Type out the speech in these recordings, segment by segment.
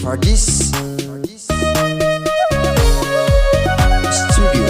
Fardis Studio.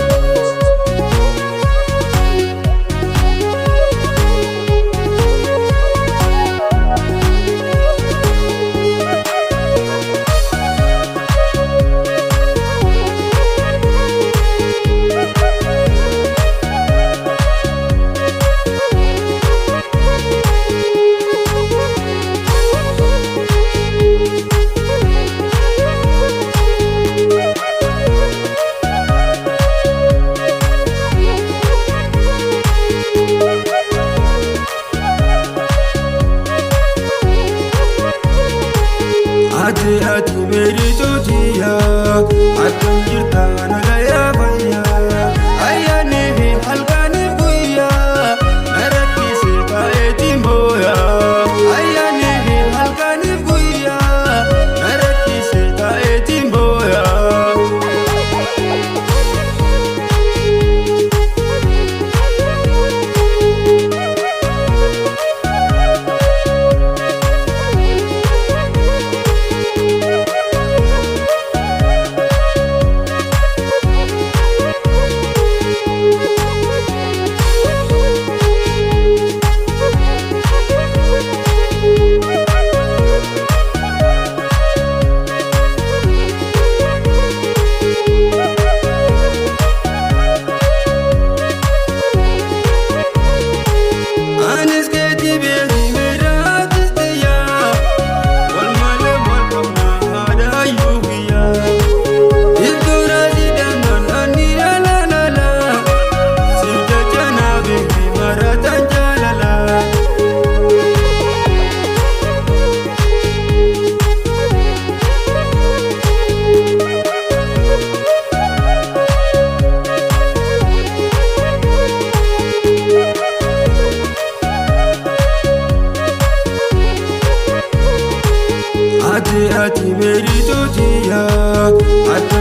Ati ati meerituutiya akkam jirta nagayaa fayyaa ayyaanii fi halkaniif guyyaa na rakkise taa'eetiin booyaa ayyaanii fi halkaniif guyyaa na rakkise taa'eetiin booyaa. Anis keetii beekii meeraatis tiyyaa wal malee wal qabnaa haadha hayyuu kiyyaa. Iddooraasii dandaan ani laalaalaa sirja janaa beekii maratan jaalalaa. Ati ati meerituutiya akkam